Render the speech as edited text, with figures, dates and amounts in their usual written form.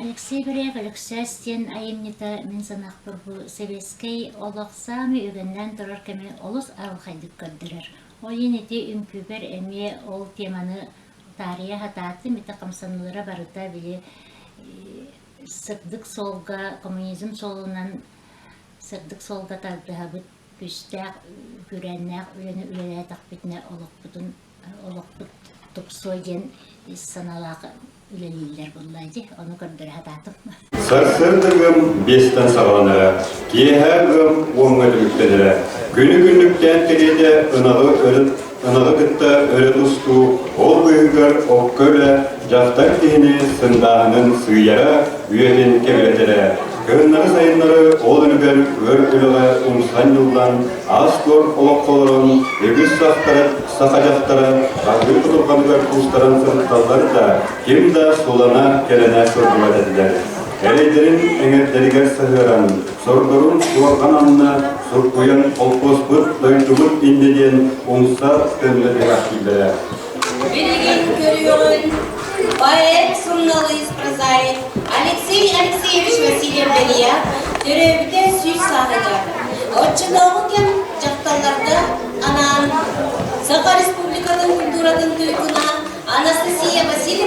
Алексей Бырыак Өлөксөөс диэн айымньыта мин санаахпар бу сэбиэскэй олох саамай үгэннээн турар кэми олус арылхайдык көрдөрөр. Ол иһин ити үҥкүүбэр эмиэ ол теманы таарыйа сатаатым, ити хамсаныылара барыта били сырдык суолга, коммунизм суолунан сырдык суолга тардыһабыт, күүстээх, күүрээннээх үлэни үлэлээтэхпитинэ олохпутун олохпут тупсуо диэн ис санаалаах үлэлииллэр буолла дии, ону көрдөрө сатаатым. Сарсыарда ыам биэстэн саҕаланара, киэһэ ыам уоҥҥа түмүктэнэрэ. Күнү-күннүктээн кэриэтэ ынаҕы өрө ынаҕы кытта өрө тустуу, ол быыһыгар окко үлэ дьахтар киһини сындааһынын сыыйара, үйэтин кэбирэтэрэ. Кыһыннары-сайыннары ол үлүгэр ыар үлэҕэ умсан-ньыллан, аас-туор олоххо олорон, үгүс сахтара, саха дьахтара аһыы кутурҕаныгар куустаран сырытталлар да, ким да сулана, кэлэнэ сылдьыбат этилэр. Эрэйдэрин эҥэрдэригэр саһыаран, сордорун суорҕан анна суркуйан холкуоспут, дойдубут иннэ диэн умса төннө түһээхтииллэрэ. Билигин көрүөҕүн поэт, суруналыыс, прозаик Алексей Алексеевич Васильев-Бэлиэ төрөөбүтэ 100 сааһыгар. Оччотооҕу кэм дьахталларга анаан Саха Республикатын культуратын туйгуна Анастасия Васильевна.